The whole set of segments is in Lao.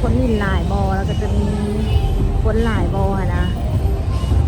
ຄົນຫຼິ້ນຫຼາຍບໍ່ ແລ້ວກໍຈະມີຄົນຫຼາຍບໍ່ຫັ້ນນະ.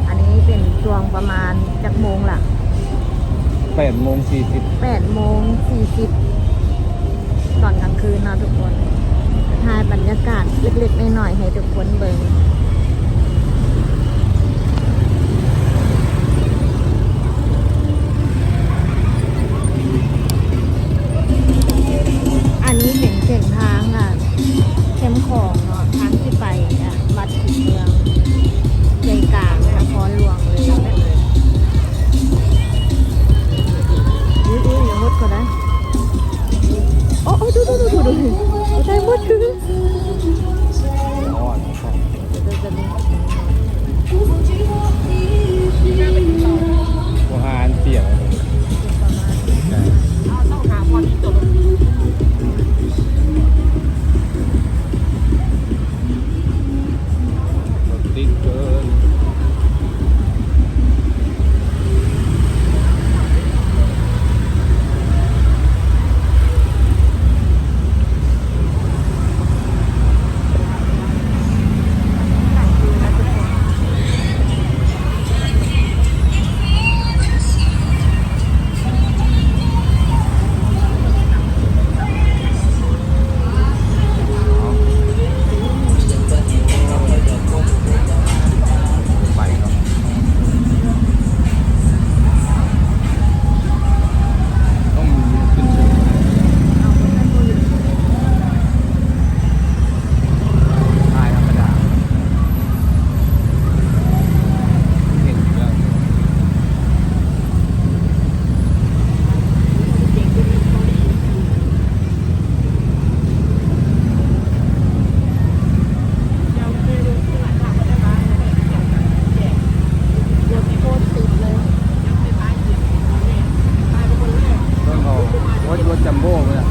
ອັນນີ້ເປັນຊ່ວງປະມານຈັກໂມງລະ? ແປດໂມງສີ່ສິບ ແປດໂມງສີ່ສິບ ຕອນກາງຄືນເນາະທຸກຄົນ. ຖ່າຍບັນຍາກາດເລັກໆນ້ອຍໆໃຫ້ທຸກຄົນເບິ່ງ. ອັນນີ້ເປັນເສັ້ນທາງ ອ່າ ເຂັ້ມຂອງເນາະ ທາງທີ່ໄປ ອ່າ ວັດເມືອງໃຈກາງນະຄອນຫຼວງເລີຍ. ອຸ້ຍໆ ຢ່າຫົດເຂົາໄດ້. ໂອ້ ໂອ້ ດູໆໆໆ ບໍ່ໄດ້ໝົດຄື ບໍ່ຫາອັນປ່ຽນ ລົດຕິດເກີນ. ໄປເນາະ ຕ້ອງຂຶ້ນສູງ ຖ່າຍທຳມະດາ ເຫັນຢູ່ແລ້ວ. ເບິ່ງເອົາ ໂອ້ຍ ລົດຈັມໂບ້ພຸ້ນນະ.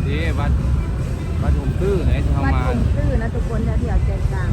ເດ້ ວັດ ວັດຫົງຕື້ນະ ທີ່ເຮົາມາ ວັດຫົງຕື້ນະທຸກຄົນ ແຖວໆໃຈກາງ.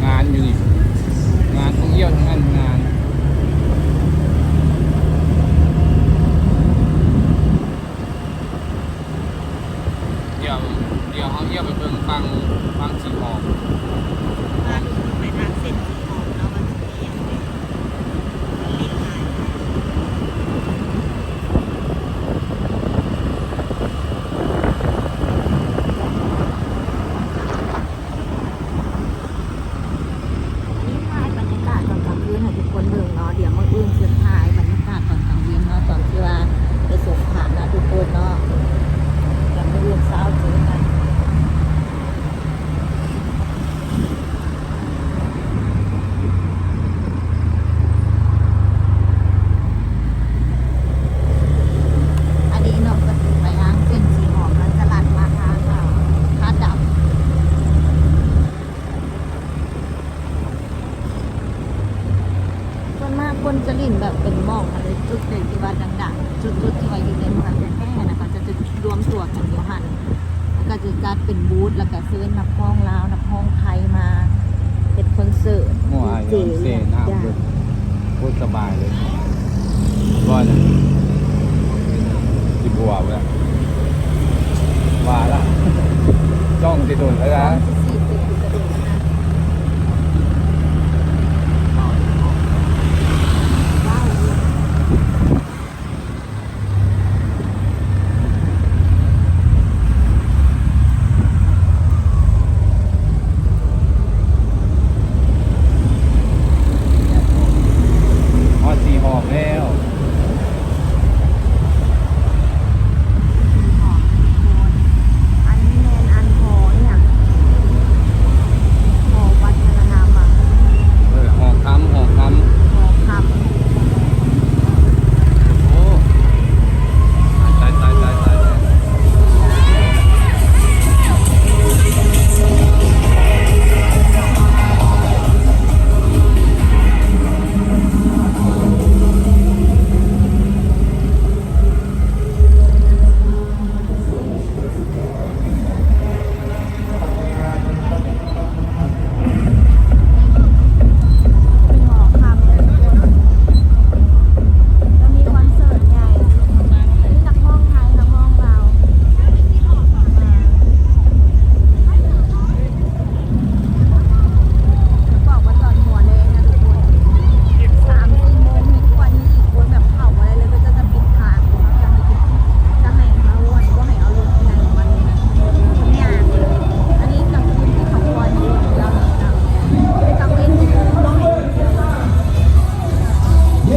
ງານຢູ່ນີ້ ງານທ່ອງທ່ຽວທັງນັ້ນ ງານ. ດຽວ ດຽວເຮົາທ່ຽວໄປເບິ່ງຝັ່ງ ຝັ່ງສີຫອມ ພາທຸກຄົນໄປທາງເສັ້ນສີຫອມເນາະ ວ່າຊິມີຫຍັງແດ່ ເລກຫຼາຍ. ອັນນີ້ຖ່າຍບັນຍາກາດຕອນກາງຄືນໃຫ້ທຸກຄົນເບິ່ງເນາະ ດຽວມື້ອື່ນຊິຖ່າຍບັນຍາກາດຕອນກາງເວັນເນາະ ຕອນທີ່ວ່າໄປສົງຂານນະທຸກຄົນເນາະ ດຽວມື້ອື່ນເຊົ້າເຈີກັນ. ອັນນີ້ເນາະ ເພິ່ນໄປທາງເສັ້ນສີຫອມ ແລ້ວຈະລັດມາທາງ ອ່າ ທາດດຳ. ສ່ວນມາກຄົນຈະຫຼິ້ນແບບເປັນໝ່ອງ ອັນໃດຈຸດໃດທີ່ວ່າດັງໆ ຈຸດໆທີ່ວ່າຢູ່ໃນເມືອງແທ້ໆນະ ເຂົາເຈົ້າຈະລວມຕົວກັນຢູ່ຫັ້ນ ແລ້ວກໍຈະຈັດເປັນບູດ ແລ້ວກໍເຊີນນັກຮ້ອງລາວ ນັກຮ້ອງໄທມາເຮັດຄອນເສີດ ໂອ້ຍ ດີເຈ ເສນາ ອີ່ຫຍັງ ເບິດ ໂຄດສະບາຍເລີຍ ວ່ານະ ຊິບວກແລ້ວ ວ່າລະ ຈ້ອງຊິດົນແລ້ວນະ. ຮອດສີ່ຫ້ອງແລ້ວ. ອັນນີ້ແມ່ນອັນຫໍອີ່ຫຍັງ? ຫໍວັດທະນະທຳຫວາ? ເອີ ຫໍຄຳ ຫໍຄຳ ຫໍຄຳ. ໂອ້ ຕາຍ ຕາຍ ຕາຍ ຕາຍ ຕາຍ. ເປັນຫໍຄຳເລີຍທຸກຄົນ ແລ້ວມີຄອນເສີດໃຫຍ່ ມີນັກຮ້ອງໄທ ນັກຮ້ອງລາວ ອ່າ ບອກວ່າຕອນຫົວແລງນະທຸກຄົນ ສາມສີ່ໂມງ ມີກວ່ານີ້ອີກ ຄົນແບບເຂົ້າບໍ່ໄດ້ເລີຍ ເຂົາເຈົ້າຈະປິດທາງ ຈະໃຫ້ເຮົາ ບໍ່ໃຫ້ເອົາລົດໃຫຍ່ມາເລີຍ ຍ່າງເລີຍ. ອັນນີ້ກາງຄືນທີ່ເຂົາປ່ອຍໃຫ້ລົດເຂົ້າເນາະ ກາງເວັນນີ້ຄືບໍ່ໃຫ້ລົດເຂົ້າ. ເ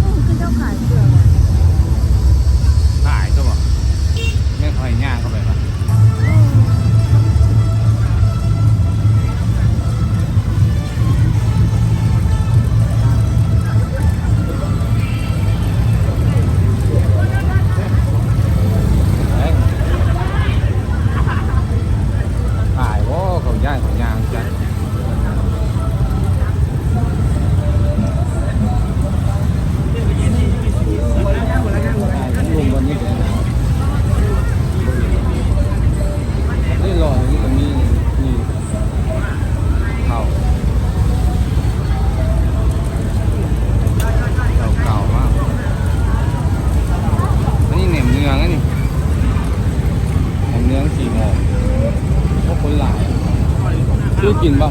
ອີ ຄືເຈົ້າຂາຍເສື້ອຫວາ? ຂາຍຕົວະ ແມ່ນຂ້ອຍຍ່າງເຂົ້າໄປຫວາ? ຂາຍບໍ່? ເຂົາຍ້ານເຂົາຍ່າງຈັກ ນີ້ຫຼໍ່ນີ້ກະມີ ນີ້ ເຂົ້າ ເກົ່າໆມາກ ອັນນີ້ແໜມເນືອງ ອັນນີ້ແໜມເນືອງສີ່ໝໍ້ ໂອ້ ຄົນຫຼາຍ ຊື້ກິນບໍ່?